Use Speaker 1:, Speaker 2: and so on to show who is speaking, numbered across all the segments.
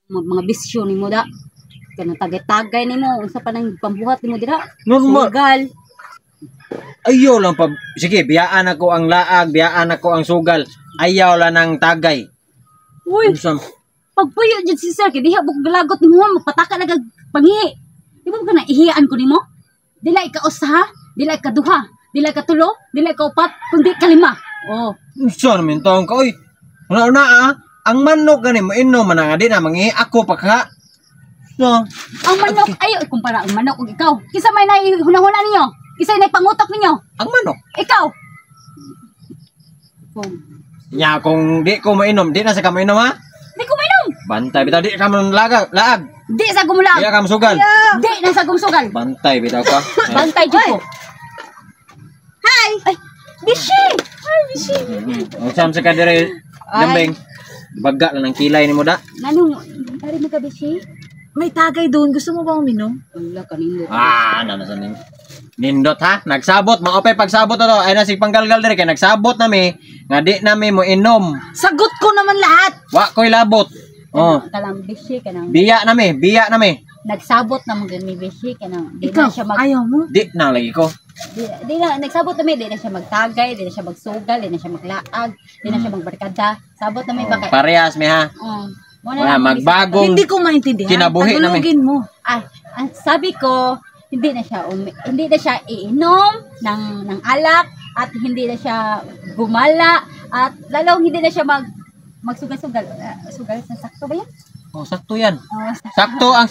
Speaker 1: Mga bisyo nimo da. Kanang tagay-tagay nimo, unsa pa nang pambuhat nimo dira?
Speaker 2: Normal.
Speaker 1: Sugal.
Speaker 2: Ayaw lang pa. Sige, biyaan ako ang laag, biyaan ako ang sugal. Ayaw lang ng tagay.
Speaker 1: Uy,
Speaker 2: Unsa?
Speaker 1: Pagpuyo jud si sir kay diha buk galagot nimo, magpataka na kag pangihi. Di ba ka na ihiyaan ko nimo? Dili ka usa, dili ka duha, dili ka tulo, dili ka upat, kundi kalima. Oh.
Speaker 2: Unsa naman taong ka oy? Una-una ah, ang manok gani mo inom man nga di na mangihi ako pa ka. So,
Speaker 1: Ang manok ayo kumpara ang manok ug ikaw. Kinsa may nahunahuna ninyo? Kinsa may pangutok ninyo?
Speaker 2: Ang manok.
Speaker 1: Ikaw. Kung
Speaker 2: Nya kung di ko mainom, di na sa ka mainom ha?
Speaker 1: Di ko mainom.
Speaker 2: Bantay bitaw di ka man laag, laag.
Speaker 1: Di sa gumulag.
Speaker 2: Di ka sugal.
Speaker 1: Di na sa gumsugal.
Speaker 2: Bantay bitaw ka.
Speaker 1: Bantay jud ko. Hi. Ay, Bishi. Hi, Bishi.
Speaker 2: Unsa sa ka dire lambing? Baga lang ang kilay nimo da.
Speaker 1: Nanong, pare mo ka, Bishi?
Speaker 3: May tagay doon. Gusto mo ba uminom?
Speaker 1: Wala kanino.
Speaker 2: Ah, ano sa ning Nindot ha, nagsabot, maopay pagsabot to. Ay na sig panggalgal dire kay nagsabot nami nga di nami mo inom.
Speaker 3: Sagot ko naman lahat!
Speaker 2: Wa koy labot. Oh,
Speaker 1: Kalang Bishi kanang
Speaker 2: biya nami, biya nami.
Speaker 1: Nagsabot na mo gani Bishi kanang di
Speaker 3: Ikaw,
Speaker 1: na siya mag
Speaker 3: ayaw mo?
Speaker 2: Di na lagi ko.
Speaker 1: di na nagsabot nami di na siya magtagay, di na siya magsugal, di na siya maglaag, di na siya magbarkada. Sabot nami
Speaker 2: Oh,
Speaker 1: ba kay
Speaker 2: parehas mi ha.
Speaker 1: Oh, mo na
Speaker 2: Wala,
Speaker 1: lang ang
Speaker 2: magbagong
Speaker 3: Hindi ko maintindihan.
Speaker 2: kinabuhi namin.
Speaker 3: Tagalogin mo.
Speaker 1: Ah, ang sabi ko, hindi na siya iinom ng alak at hindi na siya gumala at lalong hindi na siya magsugal-sugal. Ah, sugal sa sakto ba 'yan?
Speaker 2: Oh, sakto yan.
Speaker 1: Oh,
Speaker 2: Sakto ang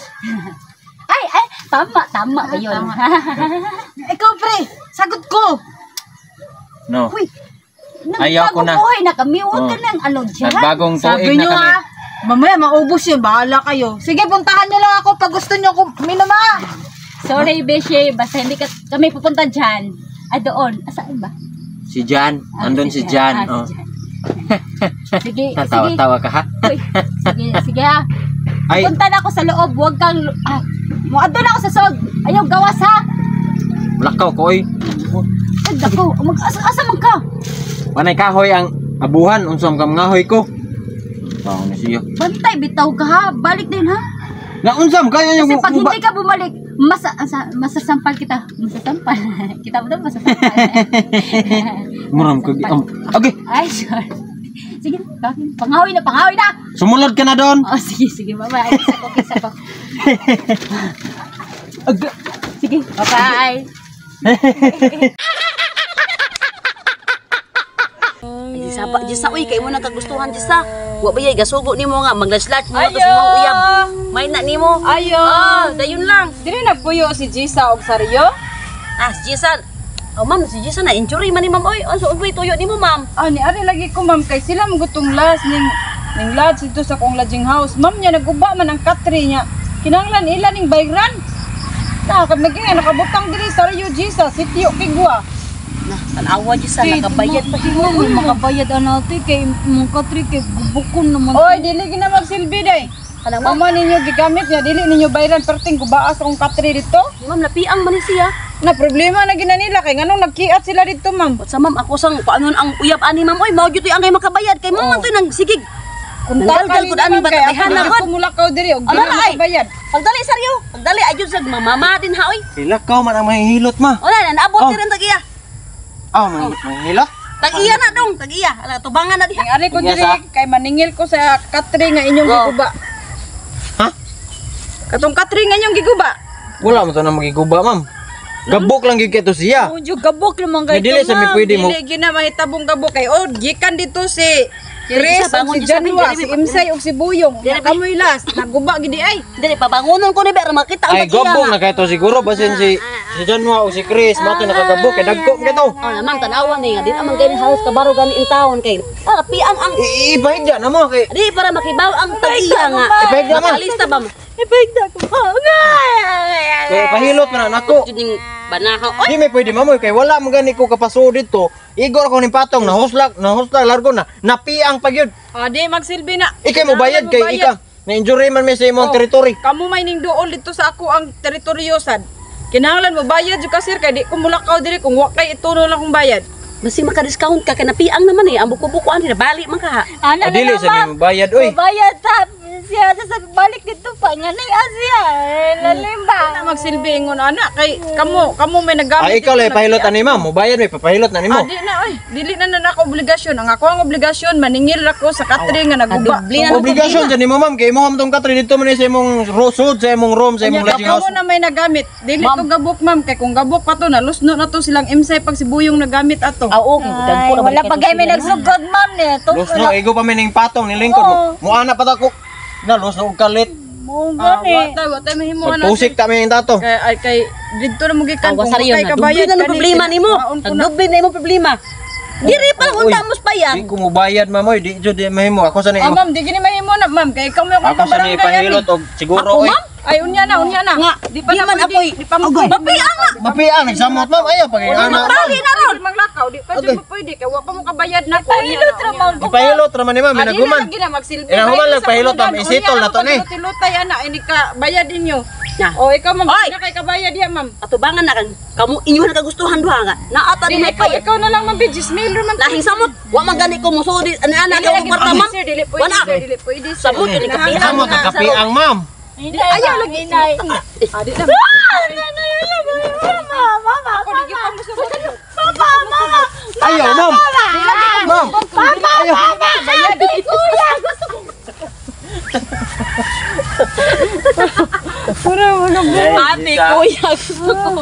Speaker 1: ay, ay, tama, tama ba 'yun?
Speaker 3: Ikaw, pre! Sagot ko!
Speaker 2: No.
Speaker 1: Uy,
Speaker 2: Ayaw ko na.
Speaker 1: nagbagong buhay na kami. Huwag
Speaker 2: Oh.
Speaker 1: ka nang ano dyan.
Speaker 2: Nagbagong tuig
Speaker 3: Sabi
Speaker 2: na
Speaker 3: nyo
Speaker 2: kami.
Speaker 3: ha, mamaya maubos yun. Bahala kayo. Sige, puntahan nyo lang ako pag gusto nyo kung minom ha.
Speaker 1: Sorry, Beshi. Basta hindi kami pupunta dyan. Ay, doon. Ah, saan ba?
Speaker 2: Si Jan,
Speaker 1: Ah,
Speaker 2: andun si Jan.
Speaker 1: Ah,
Speaker 2: Oh.
Speaker 1: si Jan. Sige, sige.
Speaker 2: Natawa-tawa ka ha.
Speaker 1: Uy, sige, sige ha.
Speaker 2: Ay,
Speaker 1: Punta na ako sa loob. Huwag kang... Ah, muadto na ako sa sod. Ayaw, gawas ha.
Speaker 2: lakaw ko oy.
Speaker 1: Ay, dako. Asa man ka?
Speaker 2: Panay kahoy ang abuhan unsa man ka ngahoy ko. Tao ni siya.
Speaker 1: Bantay, bitaw ka ha. Balik din ha.
Speaker 2: Na unsa man kaya
Speaker 1: Kasi pag hindi ka bumalik, masasampal kita. Masasampal. Kita mo daw, masasampal.
Speaker 2: Muram kag Okay,
Speaker 1: Ay, sorry. Sige, pangahoy na, pangahoy na!
Speaker 2: Sumunod ka na doon.
Speaker 1: Oh, sige, sige, bye-bye. Kisa ko, kisa ko. Sige, bye-bye.
Speaker 4: Ay, saba Jisa oy kay mo nang kagustuhan Jisa. Wa ba yay gasugo nimo nga maglash-lash mo to sa imong uyab. May na nimo.
Speaker 5: Ayo.
Speaker 4: Ah, dayon lang.
Speaker 5: Dili nagpuyo si Jisa og Saryo?
Speaker 4: Ah, si Jisa. Oh, ma'am, si Jisa na injury man ni ma'am oy. Unsa uy tuyo nimo, ma'am?
Speaker 5: Ah, ni ari lagi ko, ma'am, kay sila magutong last ning lodge dito sa kong lodging house. Ma'am niya naguba man ang katri niya. Kinahanglan ila ning bayran. Na kag naging nakabutang diri Saryo Jisa, sitio Kigwa.
Speaker 4: Na, tanawa Jisa nakabayad pa.
Speaker 1: Uy, makabayad ana ate kay mong katri kay gubukon naman.
Speaker 5: Oy, dili gina magsilbi day.
Speaker 4: Kanang ma'am,
Speaker 5: Mama ninyo gigamit niya, dili ninyo bayran perting gubaa sa kong katri dito.
Speaker 4: ma'am lapiang man ni siya.
Speaker 5: Na problema na gina nila kay nganong nagkiat sila dito, ma'am.
Speaker 4: Sa ma'am ako sang paano ang uyab ani ma'am oy, mao gyud ang kay makabayad kay ma'am man toy nang sigig.
Speaker 5: Kung
Speaker 4: Nanggalgal gud ani
Speaker 5: kay
Speaker 4: bata
Speaker 5: ako
Speaker 4: na
Speaker 5: na
Speaker 4: gud.
Speaker 5: kumulakaw diri og
Speaker 4: Ano
Speaker 5: dili
Speaker 4: na, ay?
Speaker 5: makabayad.
Speaker 4: Pagdali saryo, pagdali ayun sa mamama din ha oy.
Speaker 2: Lakaw man ang mahihilot ma.
Speaker 4: Wala na naabot
Speaker 2: Oh.
Speaker 4: oh. rin tag-iya.
Speaker 2: Ah, mahihilot.
Speaker 4: Tag-iya na dong, tag-iya. Ala tubangan na diha.
Speaker 5: Ang ari ko
Speaker 2: Sige,
Speaker 5: diri
Speaker 2: sa.
Speaker 5: kay maningil ko sa katri nga inyong
Speaker 4: Oh.
Speaker 5: giguba.
Speaker 2: Ha?
Speaker 5: Katong katri nga inyong giguba.
Speaker 2: Wala mo to na magiguba, ma'am. Gabok lang gyud kay to siya.
Speaker 1: Oh, gabok naman
Speaker 2: Nga dili sa mi pwede mo.
Speaker 5: Dili gina mahitabong gabok kay oh gikan dito si
Speaker 4: Dili
Speaker 5: Chris
Speaker 4: sa
Speaker 5: ug
Speaker 4: bangon
Speaker 5: si
Speaker 4: di sa
Speaker 5: Janwa,
Speaker 4: dili,
Speaker 5: si Imsay ug si Buyong.
Speaker 4: Dili,
Speaker 5: Kamoy last, naguba gidi ay.
Speaker 4: Dili pabangonon ko ni ber makita ang
Speaker 2: Ay,
Speaker 4: tag-iya.
Speaker 2: gabok na kay to siguro basin si Janwa o si Chris mo to nakagabok kay dagko man kay to.
Speaker 4: Oh, naman tanawa ni nga di naman gani house kabaro gani in town kay. Ah, piang ang
Speaker 2: Ipahigda na mo kay
Speaker 4: di para makibaw ang tag-iya nga.
Speaker 2: Ipahigda ma.
Speaker 4: Makalista ba?
Speaker 1: Ipahigda ko.
Speaker 2: Kay pahilot man na nako.
Speaker 4: Jud ning banahaw. Oy,
Speaker 2: Di may pwede mamoy kay wala man gani ko kapaso dito. Igor ako ning patong na huslak, na huslak largo na. Napiang pa gyud.
Speaker 5: Ah, di magsilbi na.
Speaker 2: Ikay mo bayad kay
Speaker 5: Kailangan mo
Speaker 2: ika. Na injury man mi sa imong
Speaker 5: Oh,
Speaker 2: territory.
Speaker 5: Kamo may ning duol dito sa ako ang teritoryo sad. Kinahanglan mo bayad jud ka sir kay di ko mulakaw diri kung wa kay ituno lang kong bayad.
Speaker 4: Basi maka-discount ka kay napiang naman eh. Ang buko-buko ani nabali man ka.
Speaker 1: Ana
Speaker 2: Ah, dili
Speaker 1: na
Speaker 2: sa
Speaker 1: lang,
Speaker 2: mi bayad oy.
Speaker 1: Bayad ta siya sa balik dito pa nga ni Asia. Lalim ba?
Speaker 5: Na magsilbi ingon ana kay kamo kamo may nagamit.
Speaker 2: Ah, ikaw
Speaker 5: dito,
Speaker 2: lay pahilot ani ma'am, mobayad may papahilot na nimo.
Speaker 5: Ah, di na oy, dili na na ako obligasyon. Ang ako ang obligasyon maningil ra ko sa katre nga naguba.
Speaker 4: Kadubli na ng
Speaker 2: Obligasyon dyan nimo ma'am kay imo tong katre dito man ni sa imong rosod sa imong room sa imong
Speaker 5: Kanya,
Speaker 2: lodging house.
Speaker 5: kamo na may nagamit. Dili to gabok ma'am kay kung gabok pa to nalusno na to silang imsay pag sibuyong nagamit ato.
Speaker 4: Ah, oo, dagko
Speaker 1: Ay,
Speaker 4: na
Speaker 1: wala pa gay may nagsugod ma'am ni.
Speaker 2: Los no, igo pa mi ning patong ni lingkod mo. Muana pa ta ko. Na los no og kalit.
Speaker 1: Mo
Speaker 5: Ah,
Speaker 1: gani.
Speaker 5: wa ta wa ta mahimo ana.
Speaker 2: Pagtusik ta mi ning tato.
Speaker 5: Kay ay, kay didto na mo gikan
Speaker 4: Awa
Speaker 5: kung
Speaker 4: sa
Speaker 5: kay
Speaker 4: na. Dubli
Speaker 5: kabayad
Speaker 4: na ng
Speaker 5: kani,
Speaker 4: problema nimo.
Speaker 5: maon ko na.
Speaker 4: Nagdubli na imong problema. Diri pa lang unta mo payag.
Speaker 2: Di ko mobayad ma'am oy, di jud di mahimo. Ako sa ni
Speaker 5: Ah, ma'am, di gini mahimo na ma'am kay ikaw may akong
Speaker 2: Ako sa ni
Speaker 5: kabarangay ani.
Speaker 2: pahilot og siguro
Speaker 4: Ako,
Speaker 2: oy.
Speaker 4: ma'am?
Speaker 5: Ay unya na, unya na.
Speaker 4: Nga,
Speaker 5: Di pa
Speaker 4: di
Speaker 5: na
Speaker 4: man
Speaker 5: pwede,
Speaker 4: ako'y-
Speaker 5: di pa mo.
Speaker 4: Mapiang nga.
Speaker 2: Mapiang nagsamot ma'am ayo pag ana.
Speaker 4: Mapali na ron.
Speaker 5: Maglakaw, di pa jud mo pwede kay wa pa mo kabayad na ko.
Speaker 1: Pahilot ra ma'am.
Speaker 2: Ipahilot ra man ni ma'am,
Speaker 5: Ah, di na
Speaker 2: minaguman.
Speaker 5: lagi na magsilbi.
Speaker 2: Inahuman
Speaker 5: Bayad
Speaker 2: lang,
Speaker 5: sa
Speaker 2: pahilot,
Speaker 5: komunidad.
Speaker 2: ma'am. Isitol
Speaker 5: Unya
Speaker 2: na to, ni.
Speaker 5: pagluti-lutay, ana, ini ka bayad ninyo.
Speaker 4: Na.
Speaker 5: O ikaw ma'am,
Speaker 4: Oy!
Speaker 5: na kay kabayad diya ma'am.
Speaker 4: Atubangan na kang kamo inyo na kagustuhan duha nga. Naata
Speaker 5: Di
Speaker 4: ni may
Speaker 5: ikaw,
Speaker 4: payag.
Speaker 5: ikaw na lang ma'am, 10 mil ra man.
Speaker 4: Lahing samot, wa man gani ko musudi ani ana
Speaker 5: Dili
Speaker 4: ka
Speaker 5: lagi
Speaker 4: kwarta
Speaker 5: pwede,
Speaker 4: ma'am.
Speaker 5: sir, dili pwede,
Speaker 4: Wala.
Speaker 5: sir, dili pwede, sir.
Speaker 4: Samot yun, kapiang.
Speaker 2: Samot ang kapiang ma'am.
Speaker 1: Ayaw lagi inay.
Speaker 5: Ah, di na.
Speaker 1: Mama,
Speaker 5: Ako, di gyud pa mo sugod.
Speaker 1: Papa, mama.
Speaker 2: Ayaw ma'am. Ma'am. Ayaw.
Speaker 1: Ate, kuya, gusto ko.
Speaker 5: Ate,
Speaker 2: kuya,
Speaker 5: gusto ko.